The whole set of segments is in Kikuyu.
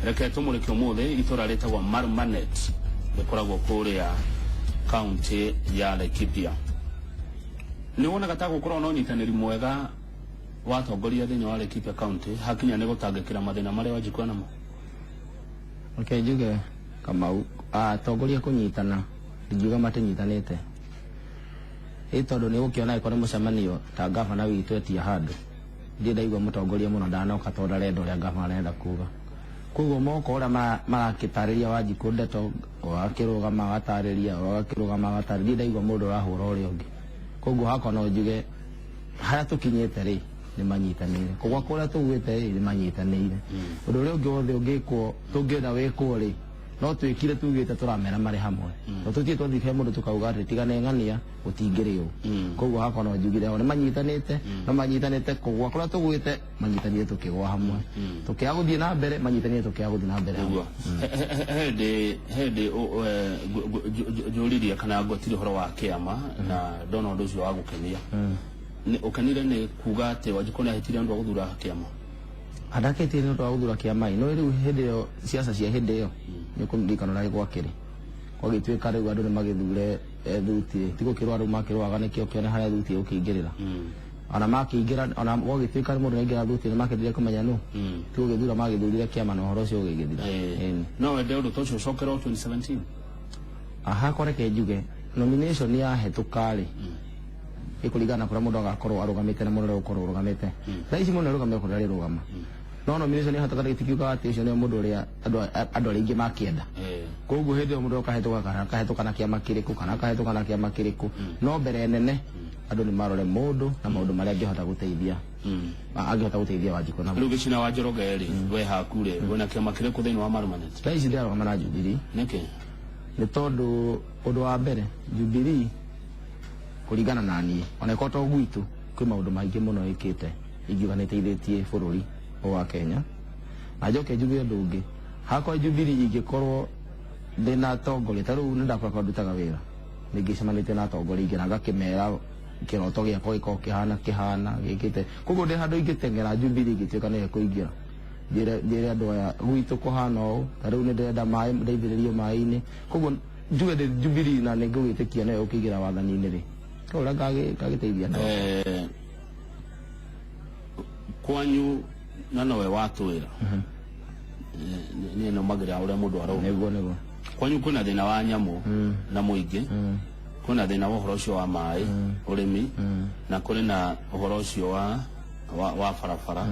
Reke tũmũrĩke ũmũthĩ itũra rĩtagwo Marmanet, rĩkoragwo kũrĩa kaunti ya Laikipia. Nĩ wonaga ta gũkorwo na ũnyitanĩri mwega wa atongoria thĩinĩ wa Laikipia County hakinya nĩ gũtangĩkĩra mathĩna marĩa Wanjikũ namo? Reke njuge, Kamau, atongoria kũnyitana ndingiuga matinyitanĩte, ĩ tondũ nĩ ũgũkĩona angĩkorwo nĩ mũcemanio ta gavana witũ etia handũ, ndirĩ ndaigua mũtongoria mũno ndanoka tondũ arenda ũrĩa gavana arenda kuga. Koguo moka ũrĩa marakĩtarĩria Wanjikũ ndeto, o agakĩrũgama agatarĩria, o agakĩrũgama agatarĩria, ndirĩ ndaigua mũndũ ũrahũra ũrĩa ũngĩ. Koguo hakwa no njuge harĩa tũkinyĩte rĩ, nĩ manyitanĩire. Kũgwa kũrĩa tũgwĩte rĩ, nĩ manyitanĩire. Ũndũ ũrĩa ũngĩ wothe ũngĩkwo, tũngĩenda wĩkwo rĩ, no twĩkire tugĩte tũramera marĩ hamwe. No tũtirĩ twathiĩ he mũndũ tũkauga atĩ tigane ng'ania gũtingĩrĩ ũũ. Koguo hakwa no njugire o nĩ manyitanĩte, no manyitanĩte kũgwa kũrĩa tũgwĩte, manyitanĩire tũkĩgwa hamwe. Tũkĩaga gũthiĩ na mbere, manyitanĩire tũkĩaga gũthiĩ na mbere hamwe. Nĩguo hĩndĩ hĩndĩ njũririe kana ngotire ũhoro wa kĩama na ndona ũndũ ũcio wa gũkenia. Ũkenire nĩ kuga atĩ Wanjikũ nĩ ahĩtirie ũndũ wa gũthura kĩama? Andakĩtie nĩ ũndũ wa gũthura kĩama ĩ, no rĩu hĩndĩ ĩyo siasa cia hĩndĩ ĩyo nĩ ũkũririkana ũrĩa gwakĩrĩ. Gwagĩtuĩka rĩu andũ nĩ magĩthure thuti ĩ, ti gũkĩrũa rĩu makĩrũaga nĩkĩo kĩone harĩa thuti ĩgũkĩingĩrĩra. Ona makĩingĩra, ona gwagĩtuĩka mũndũ nĩaingĩra thuti nĩ makĩendire kũmenya nũ. Ti gũgĩthura magĩthurire kĩama na ũhoro ũcio ũgĩgĩthira. Ĩni. No wende ũndũ ta ũcio ũcokerwo 2017? Hakwa reke njuge nomination yahetũka rĩ, ĩkũringana na kũrĩa mũndũ agakorwo arũgamĩte na mũndũ ũrĩa ũgũkorwo ũrũgamĩte. Thaa ici mũndũ nĩarũgamĩte kũrĩa arĩrũgama. No nomination yahetũka gĩtikiugaga atĩ ũcio nĩwe mũndũ ũrĩa andũ arĩa aingĩ makĩenda. Koguo hĩndĩ ĩyo mũndũ akahetũka kana akahetũka na kĩama kĩrĩkũ kana akahetũka na kĩama kĩrĩkũ. No mbere nene andũ nĩ marore mũndũ na maũndũ marĩa angĩhota gũteithia. Angĩhota gũteithia Wanjikũ namo. Rĩu Gĩchina wa Njoroge rĩ, we haku rĩ, wĩna kĩama kĩrĩkũ thĩinĩ wa Marmanet? Thaa ici ndĩrarũgama na Jubilee. Nĩkĩ? Nĩ tondũ ũndũ wa mbere Jubilee kũringana na niĩ, ona ĩkorwo to gwitũ kwĩ maũndũ maingĩ mũno ĩkĩte ingiuga nĩ ĩteithĩtie bũrũri ũyũ wa Kenya. Na njoke njuge ũndũ ũngĩ, hakwa Jubilee ingĩkorwo ndĩna atongoria ta rĩu nĩ ndakora kũrĩa ndutaga wĩra, nĩ ngĩcemanĩtie na atongoria aingĩ na ngakĩmera kĩroto gĩakwa gĩkoragwo kĩhana kĩhana gĩkĩte. Koguo ndĩ handũ ingĩteng'era Jubilee ingĩtuĩka nĩyo ĩkũingĩra, njĩre andũ aya gwitũ kũhana ũũ, ta rĩu nĩ ndĩrenda maĩ ndeithĩrĩrio maĩ-inĩ. Koguo njuge ndĩ Jubilee na nĩ ngũgĩtĩkia nĩyo ĩgũkĩingĩra wathani-inĩ rĩ, ũrĩa ngagĩteithia andũ. Kwanyu na nowe watwĩra niĩ nũmagĩrĩra ũrĩa mũndũ arauga. Nĩguo nĩguo. Kwanyu kwĩna thĩna wa nyamũ na mũingĩ, kwĩna thĩna wa ũhoro ũcio wa maĩ, ũrĩmi, na kũrĩ na ũhoro ũcio wa barabara,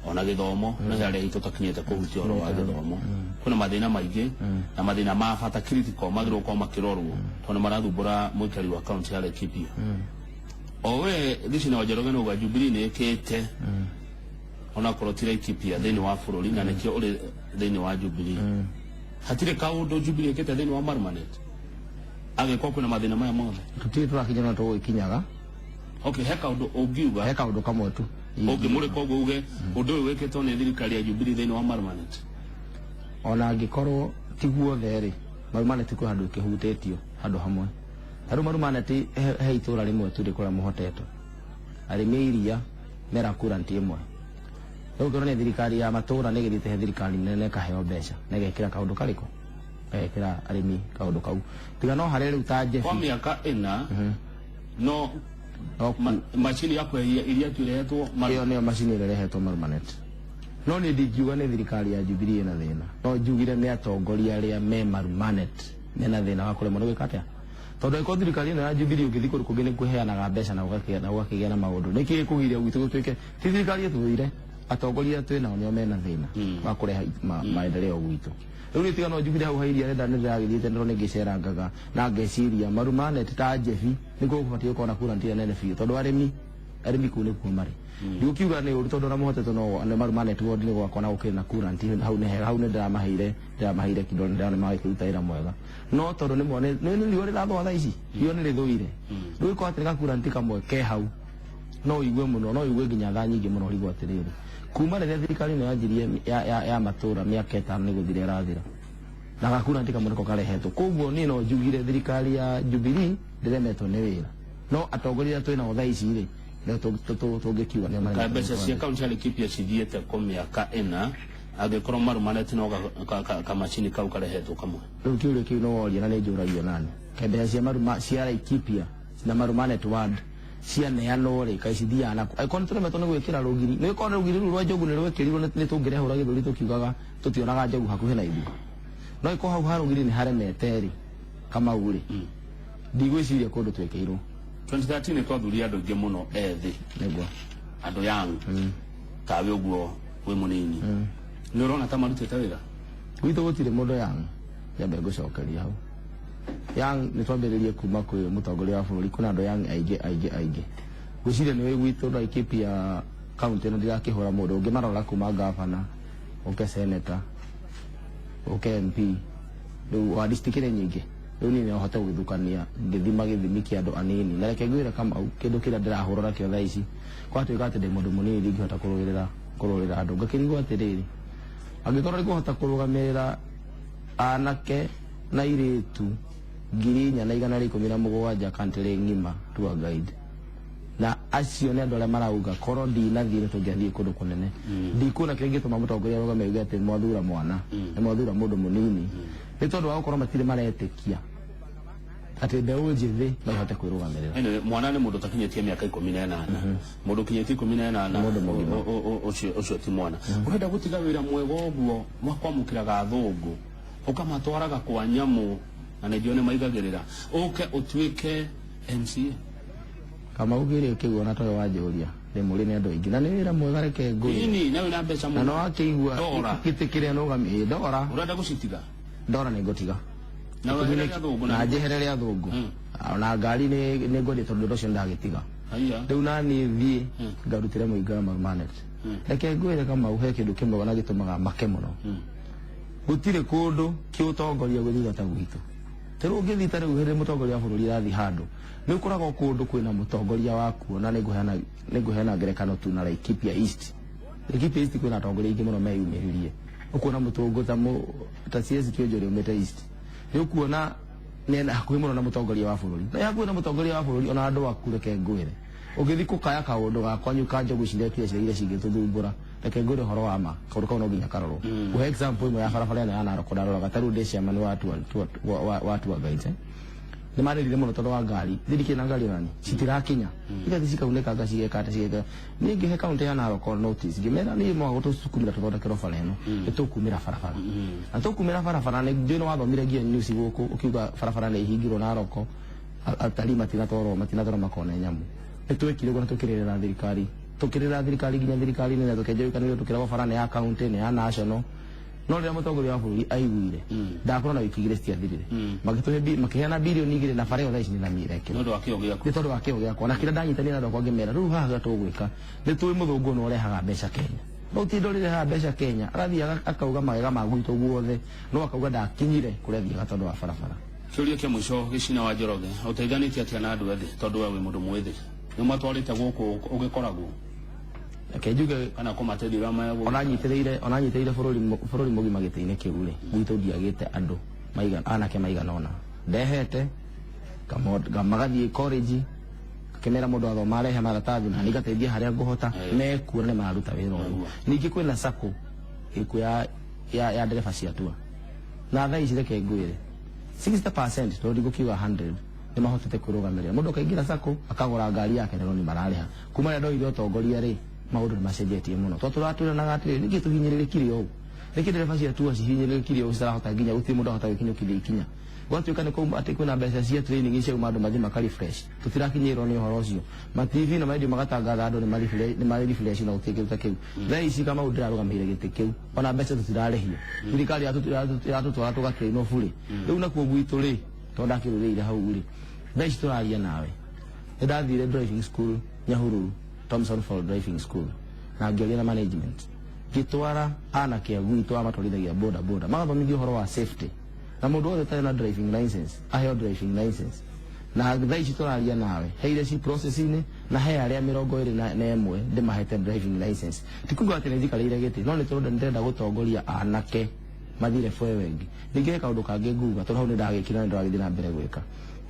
ona gĩthomo, na harĩa hihi tũtakinyĩte kũhutia ũhoro wa gĩthomo. Kwĩna mathĩna maingĩ na mathĩna ma bata critical magĩrĩirwo gũkorwo makĩrorwo tondũ nĩ marathumbũra mũikari wa kaunti ya Laikipia. O we Gĩchina wa Njoroge nĩ uga Jubilee nĩ ĩkĩte onakorwo ti Laikipia thĩinĩ wa bũrũri na nĩkĩo ũrĩ thĩinĩ wa Jubilee. Hatirĩ kaũndũ Jubilee ĩkĩte thĩinĩ wa Marmanet angĩkorwo kwĩna mathĩna maya mothe? Tũtirĩ tũrakinya no tũgũgĩkinyaga. Okay, he kaũndũ ũngiuga? He kaũndũ kamwe tu ũngĩmũrĩka ũguo uge ũndũ ũyũ wĩkĩtwo nĩ thirikari ya Jubilee thĩinĩ wa Marmanet? Ona angĩkorwo ti guothe rĩ, Marmanet kwĩ handũ ĩkĩhutĩtio handũ hamwe. Ta rĩu Marmanet he itũra rĩmwe tu rĩkũrĩa mũhotetwo. Arĩmi a iria mera current ĩmwe. Rĩu ũngĩona thirikari ya matũra nĩ ĩgĩthiĩte he thirikari nene ĩkaheo mbeca na ĩgekĩra kaũndũ karĩkũ? Ĩgekĩra arĩmi kaũndũ kau. Tiga no harĩa rĩu ta Jeff. Kwa mĩaka ĩna no macini ya kweheria iria tu irehetwo. Ĩyo nĩyo macini ĩrĩa ĩrehetwo Marmanet. No niĩ ndingiuga nĩ thirikari ya Jubilee ĩna thĩna. No njugire nĩ atongoria arĩa me Marmanet mena thĩna wa kũremwo nĩ gwĩka atĩa? Tondũ angĩkorwo thirikari ĩno ya Jubilee ũngĩthiĩ kũndũ kũngĩ nĩ kũheanaga mbeca na ũgakĩgĩa na maũndũ. Nĩkĩ gĩkũgiria gwitũ gũtuĩke ti thirikari ĩtũthũire, atongoria arĩa twĩ nao nĩo mena thĩna wa kũreha maendeleo gwitũ. Rĩu niĩ tiga no njugire hau ha iria nĩ ndĩragĩthiĩte ndĩrona ngĩcerangaga na ngeciria Marmanet ta Njebi nĩkuo gũbatiĩ gũkorwo na current ĩrĩa nene biũ tondũ arĩmi kũu nĩkuo marĩ. Ndigũkiuga nĩ ũru tondũ ona mũhotetwo no nĩ Marmanet ward nĩ gwakwa na gũkĩrĩ na current hau nĩ hega, hau nĩ ndĩramaheire kĩndũ nĩ ndĩrona magĩkĩruta wĩra mwega. No tondũ nĩ mone nĩ riũa rĩrathũa thaa ici, riũa nĩ rĩthũire. Rĩu ĩkorwo atĩ nĩ gacurrent kamwe ke hau no ũigue mũno, no ũigue nginya thaa nyingĩ mũno ũrigwo atĩrĩrĩ, kuma rĩrĩa thirikari ĩno yanjirie ya matũra mĩaka ĩtano nĩ gũthira ĩrathira na gacurrent kamwe nĩko karehetwo. Koguo niĩ no njugire thirikari ya Jubilee ndĩremetwo nĩ wĩra, no atongoria arĩa twĩ nao thaa ici rĩ nĩo tũngĩkiuga nĩo maremetwo. Mbeca cia kaunti ya Laikipia cithiĩte kũ mĩaka ĩna? Angĩkorwo Marumanet no kamacini kau karehetwo kamwe. Rĩu kĩũria kĩu no woria na nĩ njũragio nani. Kaĩ mbeca cia Maruma cia Laikipia na Marumanet ward cianeanwo rĩ, kaĩ cithiaga nakũ? Angĩkorwo nĩ tũremetwo nĩ gwĩkĩra rũgiri, nĩ gũkorwo rũgiri rũu rwa njogu nĩ rwekĩrirwo, nĩ tũngĩrehũra gĩthũri tũkiugaga tũtionaga njogu hakuhĩ na ithuĩ. No ĩkorwo hau ha rũgiri nĩ haremete rĩ, Kamau rĩ, ndigwĩciria kũndũ twĩkĩirwo. 2013 twathuria andũ aingĩ mũno ethĩ. Nĩguo. Andũ young tawe ũguo wĩ mũnini, nĩ ũrona ta marutĩte wĩra? Gwitũ gũtirĩ mũndũ young, nyambe ngũcokeria hau. Young nĩ twambĩrĩrie kuma kwĩ mũtongoria wa bũrũri, kwĩna andũ young aingĩ aingĩ aingĩ. Ngwĩciria nĩ wĩ gwitũ Laikipia kaunti ĩno ndirakĩhũra mũndũ, ũngĩmarora kuma gavana, ũke senator, ũke MP, rĩu wadi citikĩrĩ nyingĩ. Rĩu niĩ no hote gũgĩthukania ngĩthima gĩthimi kĩa andũ anini. Na reke ngwĩre Kamau, kĩndũ kĩrĩa ndĩrahũra nakĩo thaa ici, gwatuĩka atĩ ndĩ mũndũ mũnini ndingĩhota kũrũĩrĩra andũ. Ngakĩrigwo atĩrĩrĩ, angĩkorwo nĩngũhota kũrũgamĩrĩra anake na airĩtu 4,117 country ng'ima tour guide, na acio nĩ andũ arĩa marauga korwo ndinathiĩ nĩ tũngĩathiĩ kũndũ kũnene. Ndikuona kĩrĩa kĩngĩtũma mũtongoria arũgame auge atĩ mwathura mwana, nĩ mwathura mũndũ mũnini, nĩ tondũ wa gũkorwo matirĩ maretĩkia atĩ mbeũ njĩthĩ no ihote kwĩrũgamĩrĩra. Anyway, mwana nĩ mũndũ ũtakinyĩtie mĩaka 18. Mũndũ ũkinyĩtie 18 Mũndũ mũgima. Ũcio ti mwana. Ũrenda gũtiga wĩra mwega ũguo wa kwamũkĩraga athũngũ, ũkamatwaraga kwa nyamũ na nĩndio nĩ maigagĩrĩra, ũke ũtuĩke MCA? Kamau, kĩrĩa kĩu ona toyo wanjũria ndĩmũrie nĩ andũ aingĩ, na nĩ wĩra mwega, reke ngwĩre. Ini na wĩna mbeca Na mũno. no wakĩigua Ndora. gĩtĩ kĩrĩa nũgamĩ ndora. Ũrenda gũcitiga? Ndora nĩ ngũtiga. Na weherere athũngũ? Na njeherere athũngũ, ona ngari nĩ ngwendia tondũ ũndũ ũcio ndagĩtiga. Haiya. Rĩu naniĩ thiĩ ngarutĩre mũingĩ wa Marumanet. Reke ngwĩre Kamau, he kĩndũ kĩmwe na gĩtũmaga make mũno. Gũtirĩ kũndũ kĩũtongoria gwĩthutha ta gwitũ. Ta rĩu ũngĩthiĩ, ta rĩu hĩndĩ mũtongoria wa bũrũri arathiĩ handũ, nĩ ũkoragwo kũndũ kwĩna mũtongoria wakuo, na nĩngũheana ngerekano tu na Laikipia East. Laikipia East kwĩna atongoria aingĩ mũno meyumĩririe. Ũkuona mũtũngũ ta CS Kĩonjo ũrĩa umĩte East, nĩ ũkuona nĩ hakuhĩ mũno na mũtongoria wa bũrũri, na hakuhĩ na mũtongoria wa bũrũri ona andũ aku. Reke ngwĩre, ũngĩthiĩ kũkaya kaũndũ ga kwanyu ka njogu ciretire cia iria cingĩtũthumbũra, reke ngwĩre ũhoro wa ma, kaũndũ kau no nginya karorwo. Ngũhe example ĩmwe ya barabara ĩno ya Narok. Ndaroraga ta rĩu ndĩ chairman wa tour guides, eh? Nĩ marĩrire mũno tondũ wa ngari thirikĩ na ngari onani citirakinya, igathiĩ cikaunĩkanga, cigeka atĩ cigeka. Niĩ ngĩhe kaunti ya Narok notice, ngĩmera niĩ mwaga gũtũsukumĩra tũthondekerwo bara ĩno, nĩ tũkumĩra barabara na tũkumĩra barabara. Nĩ njũĩ nĩ wathomire nginya news gũkũ ũkiuga barabara nĩ ihingirwo Narok, atalii matinatwarwo makone nyamũ. Nĩ twekire ũguo na tũkĩrĩra thirikari nginya thirikari nene, tũkĩnjũkanĩrio, tũkĩragwo bara nĩ ya county, nĩ ya national. No rĩrĩa mũtongoria wa bũrũri aiguire ndakorwo na wiki 2 citiathirire, magĩtũhe makĩheana birioni 2 na bara ĩyo thaa ici nĩ rami ĩrekĩrwo. Nĩ ũndũ wa kĩo gĩaku. Nĩ tondũ wa kĩo gĩakwa na kĩrĩa ndanyitanĩra na andũ akwa, ngĩmera rĩu haha ũrĩa tũgwĩka, nĩ tũĩ mũthũngũ nĩ ũrehaga mbeca Kenya, no ti indo rĩrehaga mbeca Kenya. Agathiĩ akauga mawega ma gwitũ guothe, no akauga ndakinyire kũrĩa athiaga tondũ wa barabara. Kĩũria kĩa mũico, Gĩcina wa Njoroge, ũteithanĩtie atĩa na andũ ethĩ, tondũ we wĩ mũndũ mwĩthĩ? Nĩ matwarĩte gũkũ ũgĩkoragwo Reke njuge kana kũmateithia ũrĩa megũ ona nyitĩrĩire bũrũri mũgima gĩtĩ-inĩ kĩu rĩ, gwitũ ndiagĩte andũ maigana, anake maigana ũna ndehete magathiĩ college, ngakĩmera mũndũ athoma arehe maratathi na nĩngateithia harĩa ngũhota. Mekuo na nĩ mararuta wĩra ũyũ. Ningĩ kwĩna sacco ĩkuo ya ndereba cia tour, na thaa ici reke ngwĩre 60%, tondũ ndigũkiuga 100, nĩ mahotete kwĩrũgamĩrĩra. Mũndũ akaingĩra sacco akagũra ngari yake na roni mararĩha. Kuma rĩrĩa ndoire ũtongoria rĩ, maũndũ nĩ macenjetie mũno, tondũ tũratwĩranaga atĩrĩrĩ, nĩkĩ tũhinyĩrĩrĩkire ũũ, nĩkĩ ndereba cia tour cihinyĩrĩrĩkire ũũ, citarahota nginya gũtirĩ mũndũ ahota gwĩkinyũkithia ikinya. Gwatuĩka nĩ kwauma atĩ kwĩna mbeca cia training ciauma, andũ mathiĩ maka refresh, tũtirakinyĩrwo nĩ ũhoro ũcio. Ma TV na maredio magatangatha andũ nĩ marĩ refresh, na gũtirĩ kĩndũ ta kĩu. Thaa ici kama ndĩrarũgamĩrĩire gĩtĩ kĩu, ona mbeca tũtirarĩhio, thirikari iratũtwara tũgatrainwo burĩ. Rĩu nakuo gwitũ rĩ, tondũ ndakĩrũrĩire hau rĩ, thaa ici tũraria nawe nĩ ndathire driving school Nyahururu, Thomson Fall Driving School, na ngĩaria na management, ngĩtwara anake a gwitũ a matwarithagia boda boda magathomithio ũhoro wa safety, na mũndũ wothe ũtarĩ na driving license aheo driving license. Na thaa ici tũraria nawe he iria ci process-inĩ, na he arĩa 21 ndĩmahete driving license. Ti kuga atĩ nĩ njikarĩire gĩtĩ, no nĩ tondũ ndĩrenda gũtongoria anake mathire bwe wengi. Ningĩ he kaũndũ kangĩ nguga, tondũ hau nĩ ndagĩkire na nĩ ndĩragĩthiĩ na mbere gwĩka.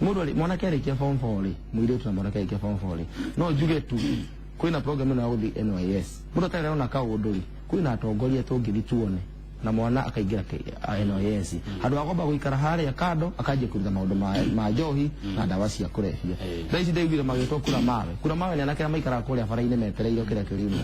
Mũndũ arĩ mwanake arĩkia form 4 rĩ, mũirĩtu na mwanake arĩkia form 4 rĩ, no njuge tu kwĩna program ĩno ya gũthiĩ NYS. Mũndũ atarĩ arona kaũndũ rĩ, Kwĩna atongoria tũngĩthiĩ tuone na mwana akaingĩra NYS handũ ha kwamba gũikara harĩa kando akanjia kũruta maũndũ ma njohi na ndawa cia kũrebia. Thaa ici ndaiguire magĩtwo kura mawe. Kura mawe nĩ anake arĩa maikaraga kũrĩa bara-inĩ metereire kĩrĩa kĩriuma.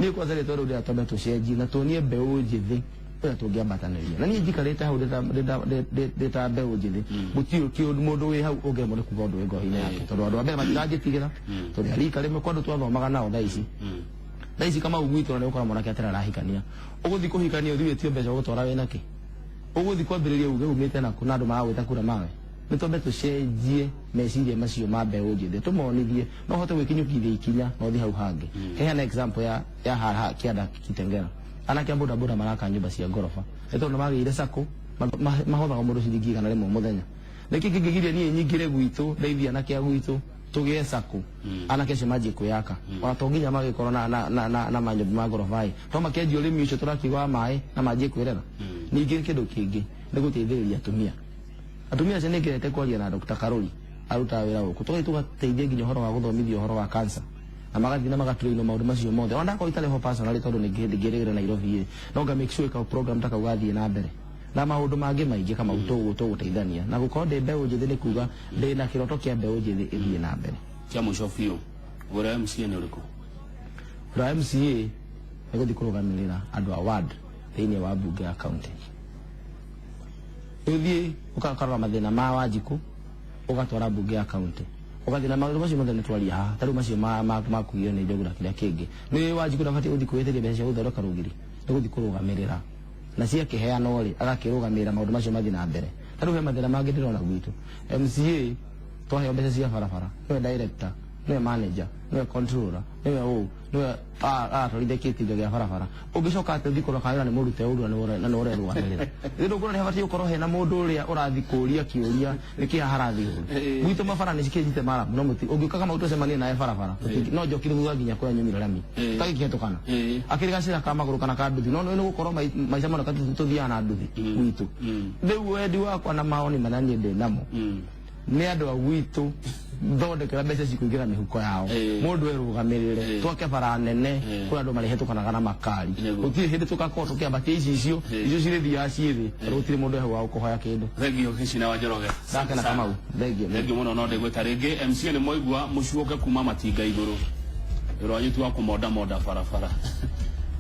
Niĩ kwanza rĩtwa rĩu rĩrĩa twambe tũcenjie na tuonie mbeũ njĩthĩ ũrĩa tũngĩambatanĩria. Na niĩ njikarĩte hau ndĩ ta mbeũ njĩthĩ, gũtirĩ kĩũndũ mũndũ wĩ hau ũngĩremwo nĩ kuga ũndũ wĩ ngoro-inĩ yake, tondũ andũ a mbere matiranjĩtigĩra, tondũ arika rĩmwe kwa andũ twathomaga nao thaa ici. Thaa ici Kamau gwitũ na nĩ ũgũkora mwanake atĩrĩ arahikania, ũgũthiĩ kũhikania ũthiĩ wĩtio mbeca ũgũtwara wĩna kĩ, ũgũthiĩ kwambĩrĩria uge umĩte nakũ na andũ maragwĩta kura mawe. Nĩ twambe tũcenjie meciria macio ma mbeũ njĩthĩ, tũmonithie no ũhote gwĩkinyũkithia ikinya na ũthiĩ hau hangĩ. Heana example ya haha kĩanda Kitengela, anake a boda boda maraka nyũmba cia ngoroba nĩ tondũ nĩ magĩire sacco, mahothaga mũndũ ciringi 100 mũthenya. Nĩkĩ kĩngĩgiria niĩ nyingĩre gwitũ ndeithie anake a gwitũ tũgĩe sacco, anake acio manjie kwĩyaka, ona to nginya magĩkorwo na manyũmba ma ngoroba ĩ, to makĩanjia ũrĩmi ũcio tũrakiuga wa maĩ na manjie kwĩrera. Ningĩ kĩndũ kĩngĩ nĩ gũteithĩrĩria atumia. Atumia acio nĩ ngerete kwaria na Dr. Karori arutaga wĩra gũkũ, tũgathiĩ tũgateithia nginya ũhoro wa gũthomithia ũhoro wa cancer na magathiĩ na magatrainwo maũndũ macio mothe. Ona ndakorwo itarĩ ho personally tondũ nĩ ngĩrĩgĩra Nairobi ĩ, no nga make sure ka program ta kau gathiĩ na mbere na maũndũ mangĩ maingĩ kama tũgũteithania na gũkorwo ndĩ mbeũ njĩthĩ nĩ kuga ndĩ na kĩroto kĩa mbeũ njĩthĩ ĩthiĩ na mbere. Kĩa mũico biũ, wĩra wa MCA nĩ ũrĩkũ? Wĩra wa MCA nĩ gũthiĩ kũrũgamĩrĩra andũ a ward thĩinĩ wa mbunge ya county. Ũthiĩ ũkarora mathĩna ma Wanjikũ ũgatwara mbunge ya county, ũgathiĩ na maũndũ macio mothe nĩ twaria haha, ta rĩu macio ma kugio nĩ njogu na kĩrĩa kĩngĩ. Nĩ Wanjikũ ndabatiĩ gũthiĩ kwĩĩtĩria mbeca cia gũthondeka rũgiri, nĩ gũthiĩ kũrũgamĩrĩra na ciakĩheanwo rĩ, agakĩrũgamĩrĩra maũndũ macio mathiĩ na mbere. Ta rĩu he mathĩna mangĩ ndĩrona gwitũ. MCA twaheo mbeca cia barabara, nĩwe director, nĩwe manager, nĩwe controller, nĩwe ũũ, nĩwe aratwarithia kĩtinga gĩa barabara. Ũngĩcoka atĩ ũthiĩ kũrora kana wĩra nĩ mũrute ũru na nĩ ũrerũgamĩrĩra, rĩu ndũkuona nĩ habatiĩ gũkorwo hena mũndũ ũrĩa ũrathiĩ kũria kĩũria nĩkĩ haha harathiĩ ũru. Gwitũ mabara nĩ cikĩnjite maramu, no mũti ũngĩũka kama ũtũcemanie nawe barabara, no njokire thutha nginya kũrĩa nyumire rami tagĩkĩhetũkana akĩrĩ gacĩra ka magũrũ kana ka nduthi, no nĩ gũkorwo maica mona tũthiaga na nduthi gwitũ. Rĩu wendi wakwa na maoni marĩa niĩ ndĩ namo nĩ andũ a gwitũ thondekera mbeca cikũingĩra mĩhuko yao, mũndũ erũgamĩrĩre, twake bara nene kũrĩa andũ marĩhetũkanaga na makari. Gũtirĩ hĩndĩ tũgakorwo tũkĩambatia icicio icio cirĩthiaga ciĩ thĩ tondũ gũtirĩ mũndũ eho wa gũkũhoya kĩndũ. Thengio Gĩcina wa Njoroge. Ndakena Kamau, thengio. Thengio mũno. No ndĩgwĩta rĩngĩ MCA nĩ mwaigua mũcuoke kuma matinga igũrũ, wĩra wanyu ti wa kũmondamonda barabara,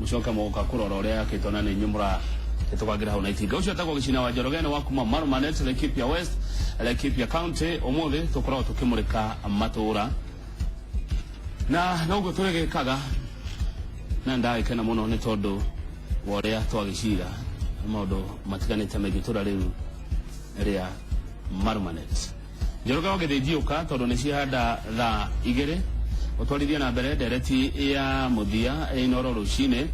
mũcoke mũgoka kũrora ũrĩa yakĩtwo na nĩ inyuĩ mũrahĩtũkangĩra hau na itinga. Ũcio etagwo Gĩcina wa Njoroge, nĩ wa kuma Marumanet, Laikipia West, Laikipia County. Ũmũthĩ tũkoragwo tũkĩmũrĩka matũũra na noguo tũrĩgĩkaga, na ndagĩkena mũno nĩ tondũ wa ũrĩa twagĩcira maũndũ matiganĩte megiĩ itũũra rĩu rĩa Marumanet. Njoroge wa Gĩthĩnjiũka, tondũ nĩ cihanda thaa 2 ũtwarithie na mbere ndereti ya mũthia Inooro rũcinĩ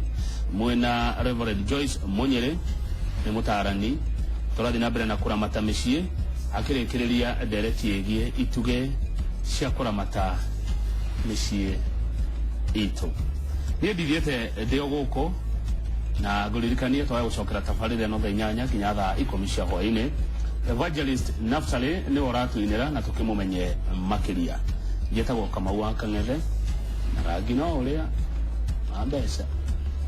mwena Reverend Joyce Munyĩrĩ nĩ mũtaarani, tũrathiĩ na mbere na kũramata mĩciĩ, akĩrĩkĩrĩria ndereti ĩgiĩ itugĩ cia kũramata mĩciĩ itũ. Niĩ ndithiĩte ndĩ o gũkũ na ngũririkanie twaya gũcokera tabarĩra ĩno thaa 8 nginya thaa 10 cia hwaĩ-inĩ. Evangelist Naftali nĩwe ũratũinĩra na tũkĩmũmenye makĩria. Njĩtagwo Kamau wa Kang'ethe na rangi no ũrĩa wa mbeca.